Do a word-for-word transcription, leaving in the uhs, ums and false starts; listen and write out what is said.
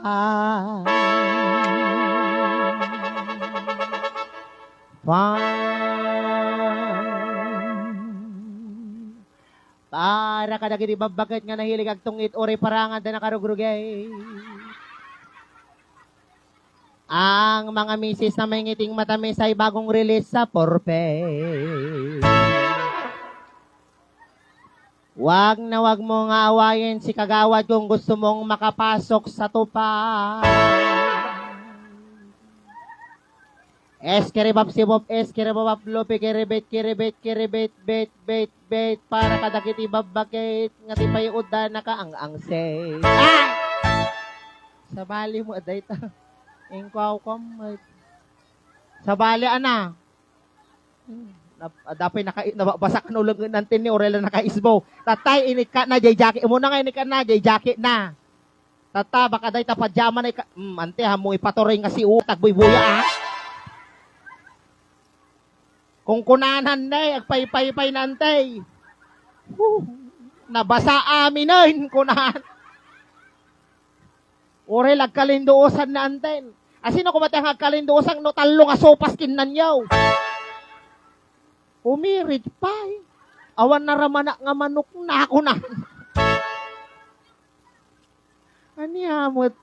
Ah. Fine. Para kadagiti babbaket nga nahilig agtungit uray paranganda nakarugrugay. Ang mga misis na may ngiting matamis ay bagong release sa Forbes. Wag na wag mo nga awayen si Kagawad kung gusto mong makapasok sa tupa. Eskiribab sibop, eskiribabap, lupi, kiribit, kiribit, kiribit, bit, bit, bit, para kadagiti babbakit, nga ti payuda nakaang-angse. Ah! Sabali mo, adayta. Ingkwaw kom, ay. Sabali, ana. Hmm. Nap-, adapay naka-, nababasak no lang nantin ni Orel nakaisbo. Tatay, inikka na, jay jacket. Imo na nga, inikka na, jay jacket na. Tata, baka day ta pajama na ika-, hmm, ante, ha, mo ipaturing nga si U, tagbuybuya, ah. Kung kunanan na, eh, agpaypaypay na, ante. Huh, nabasa aminen, kunan. Orel, agkalinduosan na, anten. Asino koma ti nga agkalinduosan no tallo nga sopas kinnanyaw? Umirit pay. Awan naramanak nga manok na, kunan. Ania met,